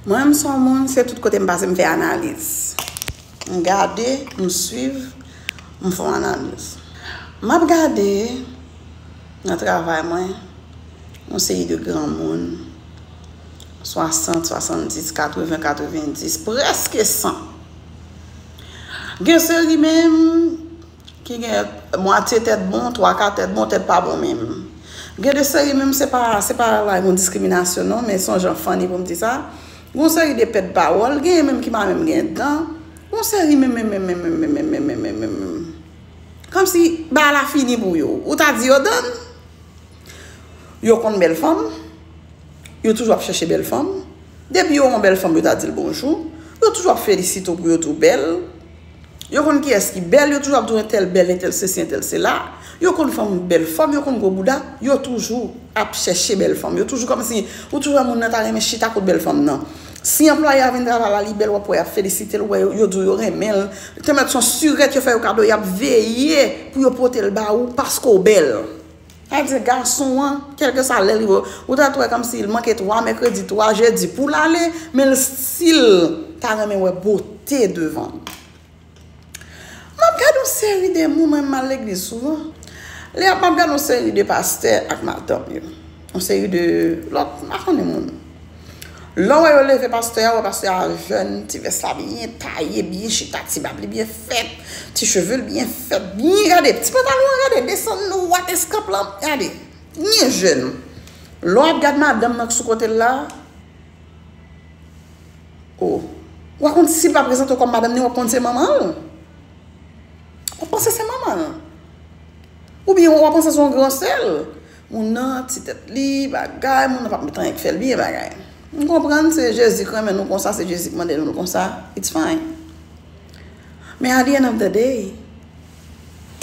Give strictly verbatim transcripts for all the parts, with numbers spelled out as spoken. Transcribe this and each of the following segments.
Mwen, m se yon moun, se tout kote m pase, m fè analiz. M gade, m swiv, m fè yon analiz. M ap gade nan travay mwen, yon seri de granmoun, swasant, swasanndis, katreven, katrevendis, prèske san. Gen seri menm ki gen mwatye tèt bon, twa ka tèt bon, tèt pa bon menm. Gen de seri menm, se pa, se pa la yon diskriminasyon non, men se yon jan funny pou m di sa. Gen yon seri de pèd pawòl, gen menm ki pa menm gen dan. Gen yon seri menm, menm, menm, menm, menm, menm, menm, menm, menm, menm, menm. Kòmsi bagay la fini pou yo. Ou ta di yo done. Yo konn bèl fanm. Yo toujou ap chèche bèl fanm. Depi yo wè yon bèl fanm, yo ta di l bonjou. Yo toujou ap felisite w pou yo di w bèl. Yo konn kiyès ki bèl, yo toujou ap di w entèl bèl, entèl sesi, entèl sela. Yo konn fanm bèl fanm, yo konn gwo bouda, yo toujou ap chèche bèl fanm. Yo toujou kòmsi, ou toujou wè moun nan ta renmen chita kot bèl fanm nan. Si anplwaye a vin travay la, li bèl, w ap wè y ap felisite l, ou wè yo, yo di w yo renmen l. Te mèt se yon sirèt yo fè yo kado, y ap veye pou yo pote l ba ou paske w bèl. Sa vle di gason an, kèlkeswa lè l rive, ou ta t wè kòmsi l manke twa mèkredi, twa jedi pou l ale, men l still ta renmen wè bote devan l. M ap gade yon seri de moun, mwen m al legliz souvan. Lè m ap gade yon seri de pastè ak madanm yo. Yon seri de lòt, m pa konnen moun. Lè w wè yo leve pastè a, wè pastè a jèn, ti vès la byen taye, byen chita, ti bab li byen fèt, ti cheve l byen fèt, byen gade, ti pantalon an gade, desann dwat eskanp lan, gade, byen jèn. Lè w ap gad madanm nan k sou kote l la, o, w ap konn si l pa prezante w kòm madanm ni, w ap konn se manman l. W ap panse se manman l. Oubyen w ap panse se yon gran sè l. Moun nan, ti tèt li, bagay, moun nan p ap met anyen k fè l byen bagay. M konprann se Jezi k renmen nou konsa, se Jezi k mande nou konsa, it's fine. Men at the end of the day,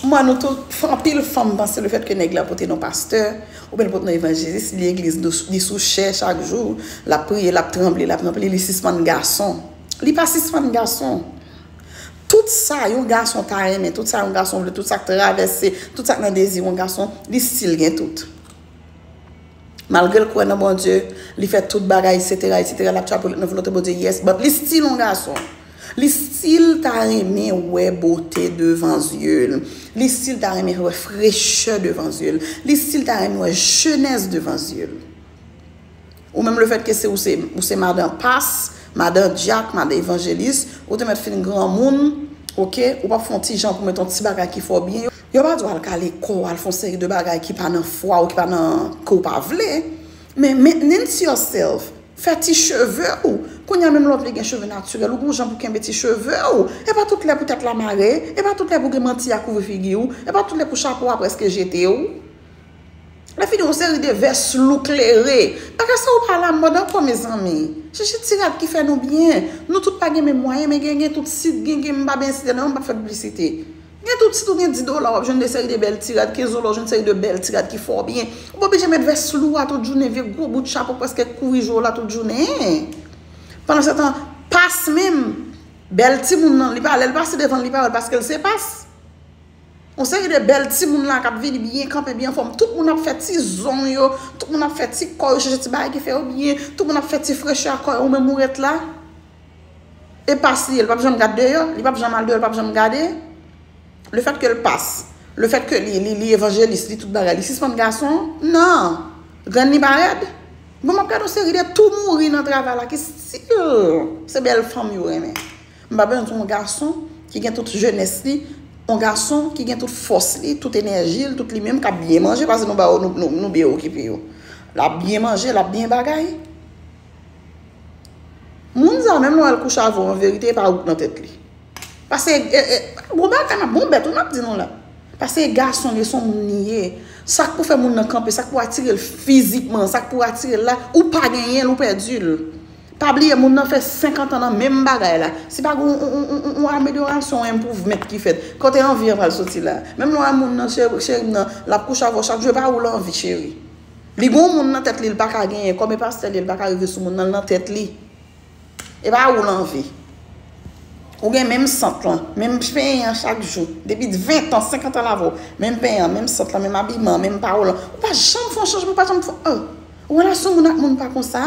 m wè nou tout, anpil fanm panse lefètke nèg la pote non pastè, oubyen l pote non evanjelis, li legliz, li sou chè chak jou, l ap priye, l ap tranble, l ap ranpli, li sispann gason. Li pa sispann gason. Tout sa yon gason ta renmen, tout sa yon gason vle, tout sa k travèse, tout sa k nan dezi yon gason, li still gen tout. Malgre l kwè nan Bondye, li fè tout bagay, etsetera, etsetera, l ap chapoulet nan volonte Bondye, yes, but li still yon gason. Li still ta renmen wè bote devan zye l. Li still ta renmen wè frechè devan zye l. Li still ta renmen wè jenès devan zye l. Ou menm lefètke se ou se, ou se madan pas, madan dyak, madan evanjelis, ou te mèt fin granmoun, oke, ou p ap fè yon ti jan pou mete yon ti bagay ki fè w byen. Yo pa di w al kale kò w, al fè yon seri de bagay ki pa nan fwa w, ki pa nan, ke w pa vle. Men maintenance yourself, fè ti cheve w. Kounye a menm lè w vle gen cheve natirèl, ou gon jan pou kenbe ti cheve w. E pa tout lè pou tèt la mare, e pa tout lè pou gen manti a kouvri figi w, e pa tout lè pou chapo a prèske jete w. Lè fini yon seri de vès lou klere. Bagay sa yo pa lamòd ankò, mezanmi. Chèche ti rad ki fè nou byen. Nou tout pa gen menm mwayen, men gen, gen tout sit, gen, gen, m pa byen site non, m p ap fè piblisite. Gen tout sit ou gen dis dola, w ap jwenn de seri de bèl ti rad, kenz dola, w jwenn seri de bèl ti rad ki fè w byen. Ou pa oblije met vès lou a tout jounen, vye gwo bout chapo k prèske kouvri je w la tout jounen. Pandansetan, pas menm, bèl timoun nan, li pa, lè l pase devan l, li pa wè l paske l se pas. Yon seri de bèl timoun la k ap vini byen kanpe, byen anfòm. Tout moun ap fè ti zong yo, tout moun ap fè ti kò yo, chèche ti bagay ki fè yo byen, tout moun ap fè ti frechè a kò yo, ou menm ou ret la. E pas li ye, li p ap janm gad deyò, li p ap janm al deyò, li p ap janm gade. Lefètke l pas, lefètke li, li, li evanjelis, li tout bagay, li sispann gason? Non. Grenn li pa rèd? Bon, m ap gade yon seri de tou mouri nan travay la ki still se bèl fanm yo renmen. M pa bezwen di yon gason ki gen tout jenès li, yon gason ki gen tout fòs li, tout enèji l, tout li menm, k ap byen manje, paske nou ba yo, nou, nou, nou byen okipe yo. L ap byen manje, l ap byen bagay. Moun sa, menm lè w al kouche avè w, an verite, e pa ou k nan tèt li. Paske, e, e, bon bagay, m ap, bon bèt, wi, m ap di nou la. Paske e gason li ye, se yon moun li ye. Sa k pou fè moun nan kanpe, sa k pou atire l fizikman, sa k pou atire l la, ou pa genyen l, ou pèdi l. Pa bliye, moun nan fè senkant an nan menm bagay la. Si pa gen yon, yon, yon, yon, yon amelyorasyon, yon improvement ki fèt, kote anvi an pral soti la? Menm lè w wè moun nan, cheri, cheri m nan, l ap kouche avè w chak jou, e pa ou l anvi, cheri. Li gen yon moun nan tèt li, l pa ka genyen. Kòm e pastè li ye, l pa ka rive sou moun nan, l nan tèt li. E pa ou l anvi. Ou gen menm sant lan, menm penyen an chak jou. Depi ven tan, senkant an l avè w. Menm penyen an, menm sant lan, menm abiman, menm pawòl lan. Ou pa janm fè yon chanjman, ou pa janm fè, oh. Relasyon moun ak moun pa konsa.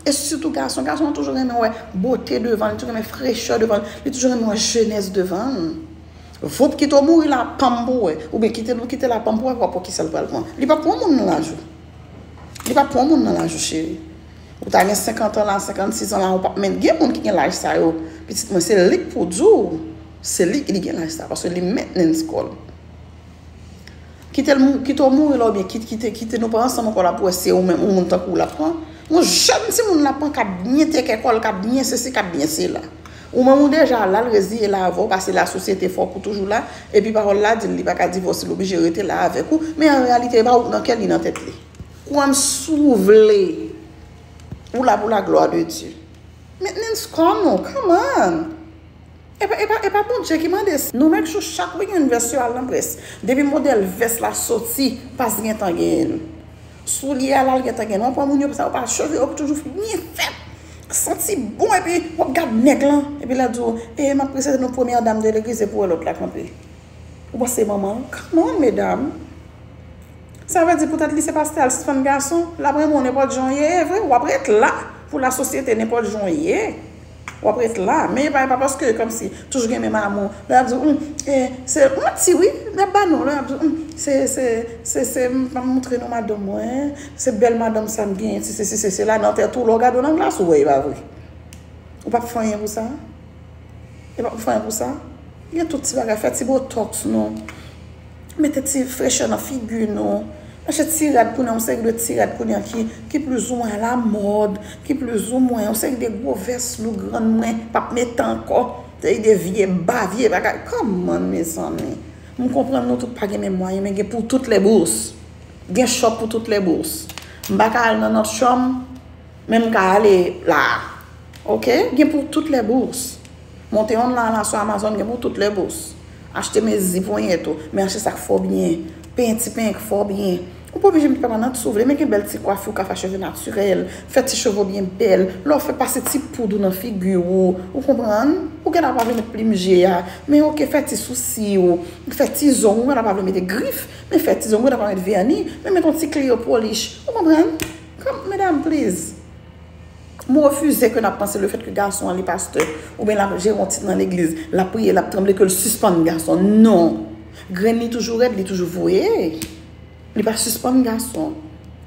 E sitou gason. Gason an toujou renmen wè bote devan l, li toujou renmen frechè devan l, li toujou renmen wè jenès devan l. Voup, kite w mouri la panm pou wè. Oubyen kite l, kite la panm pou wè, pou wè poukisa l pral pran. Li p ap pran moun nan laj ou. Li p ap pran moun nan laj ou, cheri. Ou ta gen senkant an la, senkannsis an la, ou p ap menm gen moun ki gen laj sa yo. Pitit mwen, se li k pou di w, se li ki gen laj sa, paske li mentnans kò l. Kite l mou-, kite w mouri la oubyen kite, kite, kite nou pa ansanm ankò la pou wè si se ou menm, ou moun tankou w l ap pran. Yon jèn timoun l ap pran k ap byen teke kò l, k ap byen sesi, k ap byen sela. Ou menm ou deja la, l reziye la avè w, paske lasosyete fè w kou toujou la, epi pawòl la di l li pa ka divòse, l oblije rete la avèk ou, men an reyalite, e pa ou k nan kè l, li nan tèt li. Kwè m si w vle, ou la pou la glwa de Dye. Mentnans kò nou, come on! E pa, e pa, e pa Bondye ki mande sa. Nou make sure chak weekend vès yo al nan près. Depi modèl vès la soti, pas gentan genyen l. Soulye a la, l gentan genyen l. W ap wè moun yo, sa yo pa cheve, yo toujou byen fèt. Santi bon, epi w ap gad nèg lan. Epi l ap di w, e m ap prezante nou premyè dam de legliz, epi w wè lòt la kanpe. Ou panse manman l? Come on, medam. Sa vle di poutèt li se pastè, l sispann gason, l ap renmen w nenpòt jan w ye, e vre, w ap ret la pou lasosyete nenpòt jan w ye. W ap ret la, men e pa, e pa paske kòmsi toujou gen menm amou. Lè y ap di w, "Hum, eh, se manti wi, l ap ba nou." Lè y ap di w, "Hum, se, se, se, se, m pa montre nou madanm mwen, se bèl madanm sa m genyen, se, se, se, se, se la nan tèt ou, lè w gade w nan glas, ou wè e pa vre." Ou p ap fè anyen pou sa? E pa pou fè anyen pou sa. Gen tout ti bagay, fè ti botox nou. Mete ti frechè nan figi nou. Achte ti rad kounye a, yon seri de ti rad kounye a ki, ki plizoumwen alamòd, ki plizoumwen, yon seri de gwo vès lou grann mwen p ap mete ankò. Seri de vye ba, vye bagay. Come on, mezanmi. M konprann nou tout pa gen menm mwayen, men gen pour toutes les bourses. Gen shop pour toutes les bourses. M pa ka al nan Nordstrom, men m ka ale la. Oke? Gen pour toutes les bourses. Monte online la sou Amazon, gen pour toutes les bourses. Achte mezi ponyèt ou, men achte sa k fè w byen. Penyen ti penyen k fè w byen. Ou pa oblije met pèmanant si w vle, men gen bèl ti kwafi, ou ka fè cheve natirèl, fè ti cheve w byen bèl. Lè w fè, pase ti poud ou nan figi w, ou konprann? Ou genlè pa vle met plim je a, men oke, fè ti sousi w, fè ti zong, ou genlè pa vle mete grif, men fè ti zong, ou genlè pa met vèni, men met yon ti clear polish. Ou konprann? Come, medam, please. M refize ke n ap panse lefètke gason an li pastè, oubyen l ap jere yon tit nan legliz, l ap priye, l ap tranble, ke l sispann gason. Non. Grenn li toujou rèd, li toujou voye. Li pa sispann gason.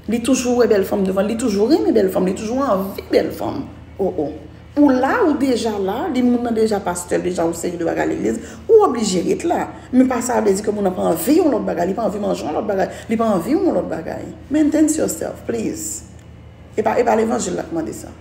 Li toujou wè bèl fanm devan l, li toujou renmen bèl fanm, li toujou anvi bèl fanm. Oh, oh. Ou la, ou deja la, li moun nan deja pastè, deja yon seri de bagay legliz, ou oblije ret la. Men pa sa vle di ke moun nan pa anvi yon lòt bagay, li pa anvi manje yon lòt bagay, li pa anvi yon lòt bagay. Maintain yourself, please. E pa, e pa levanjil la k mande sa.